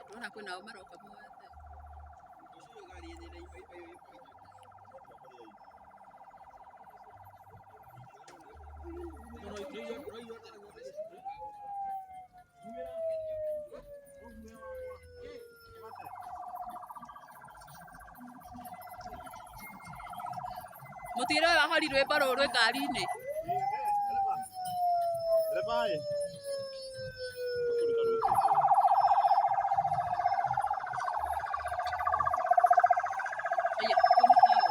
Ndona kwĩna ao maroka moete. Mũtigĩre ũyũ ahori rwĩmbo rũrũ rwĩ ngari-inĩ. Aya, kũu nĩ taũni.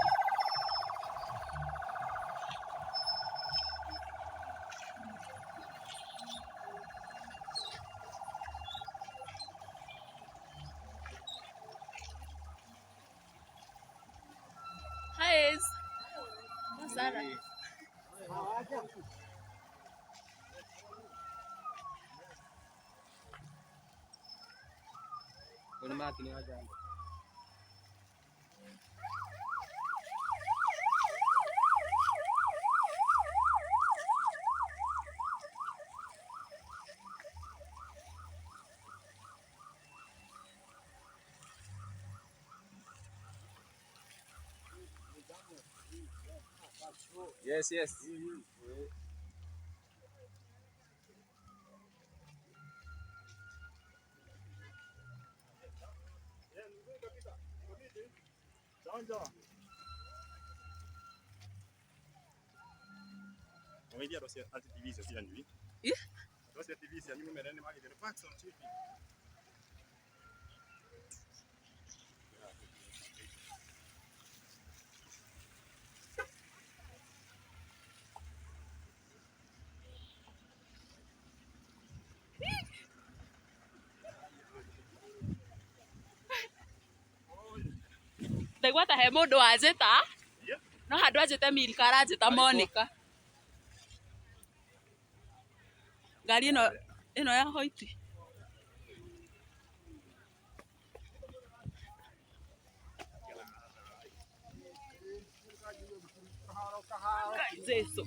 Hi, Ez. Sarah. Yes, yes. On va dire Arte TV, c'est aussi la nuit. Eh? Arte TV, c'est la nuit, mais elle est pas sortie. Ndaigua ta he mũndũ wanjĩta no handũ anjĩte Milka aranjĩta Monica. Ngari ĩno ĩno ya hoiti. Ngai Jesu.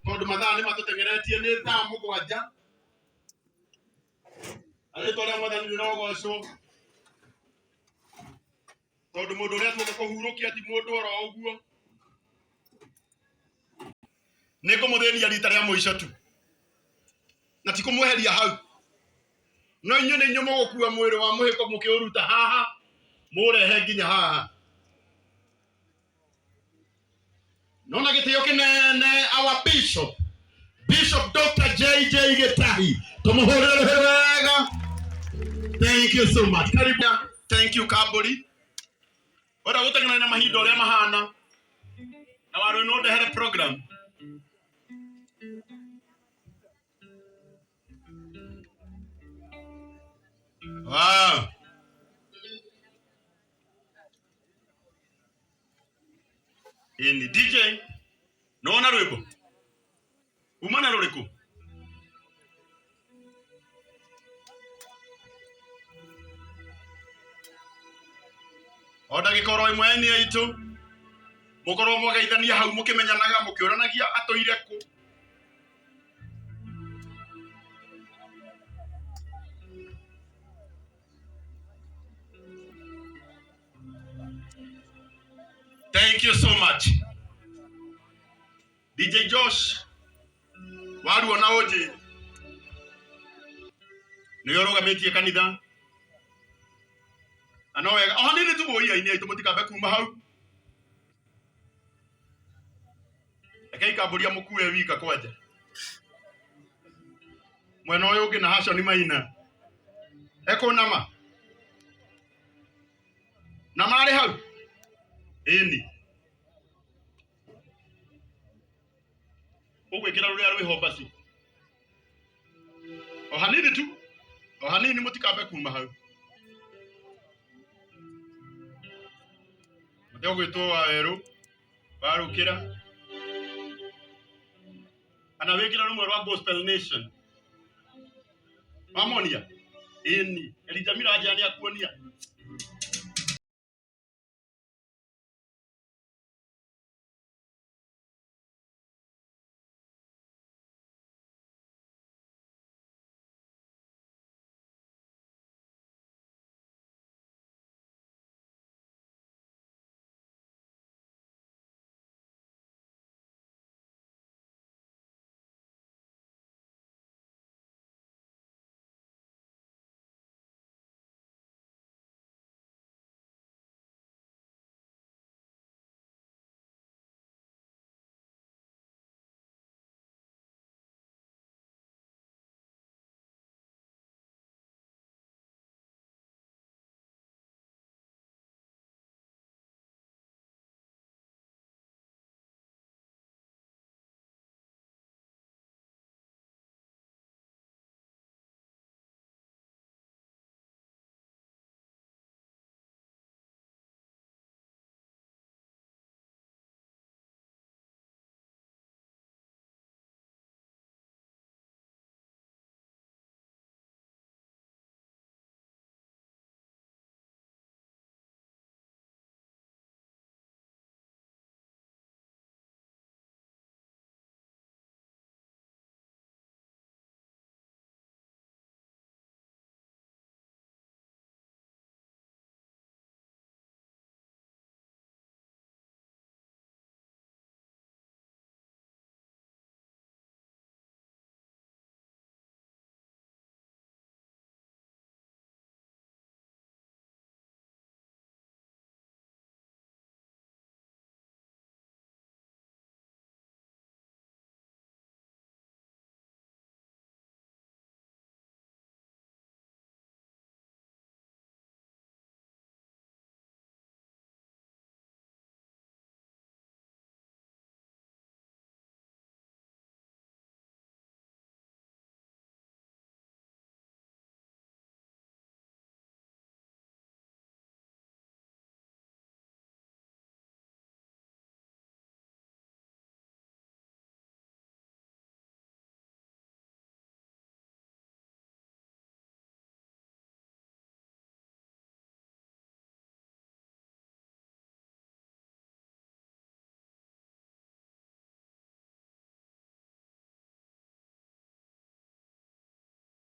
Tondu mathaa nĩ matũteng'eretie nĩ thaa 7. Rĩtwa rĩa Mwathani rĩrogocwo. Tondu mũndũ ũrĩa tuoka kũhurũkia ti mũndũ oro ũguo. Nĩ ngũmũthĩnia rita rĩa mũico tu. Na ti kũmweheria hau. No inyuĩ nĩ inyuĩ mũgũkua mwĩrĩ wa mũhĩko mũkĩũruta haha mũũrehe nginya haha. Nona gĩtĩo kĩnene our bishop, Bishop Dr. JJ Gitahi. Tũmũhũrĩre rũhĩ wega. Thank you so much. Karibu. Thank you Kamburi. Wenda gũteng'erania na mahinda ũrĩa mahana. Na warũ no ndehere program. Wow. Ini DJ nona rwimbo uma na rũrĩkũ? O ndagĩka oro ĩmwe eni aitũ mũkorwo mwageithania hau mũkĩmenyanaga mũkĩũranagia atũire kũ. Thank you so much. DJ Josh waruo na ũnjĩ nĩwe ũrũgamĩtie kanitha na no wega o hanini tu wũi aini aitũ mũtikambe kuma hau rekei kambũria mũkue wika kwanja mwena ũyũ ũngĩ na Hashoni Maina ekũnama na marĩ hau ĩni ũgwĩkĩra rũrĩa rwĩho basi o hanini tu o hanini mũtikambe kuma hau mũtegwĩtwo wa werũ warũkĩra kana wĩkĩra rũmwe rwa Gospel Nation wamonia ĩni Elijah Miraja nĩ akuonia.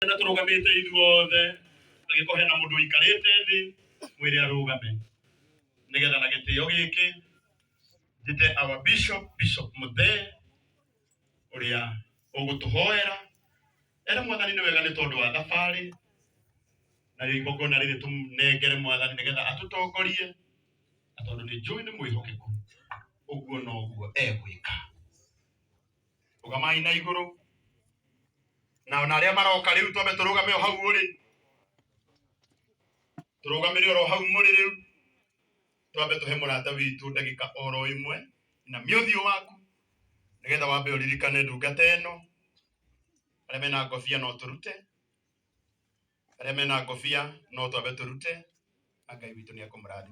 Na tũrũgamĩte ithuothe, angĩkorwo hena mũndũ ũikarĩte thĩ, mwĩre arũgame nĩgetha na gĩtĩo gĩkĩ njĩte our bishop, Bishop Muthee, ũrĩa ũgũtũhoera ere mwathani nĩ wega nĩ tondũ wa thabarĩ narĩo igongona rĩrĩ tũnengere mwathani nĩgetha atũtongorie, na tondũ nĩ njũĩ nĩ mwĩhokeku, ũguo noguo egwĩka. Rũgamai na igũrũ, na ona arĩa maroka rĩu twambe tũrũgame o hau ũrĩ, tũrũgamĩre oro hau mũrĩ rĩu, twambe tũhe mũrata witũ ndagĩka oro ĩmwe na mĩũthiũ waku nĩgetha wambe ũririkane ndungata ĩno. Arĩa mena ngobia no tũrute, arĩa mena ngobia no twambe tũrute, na Ngai witũ nĩ ekũmũrathima.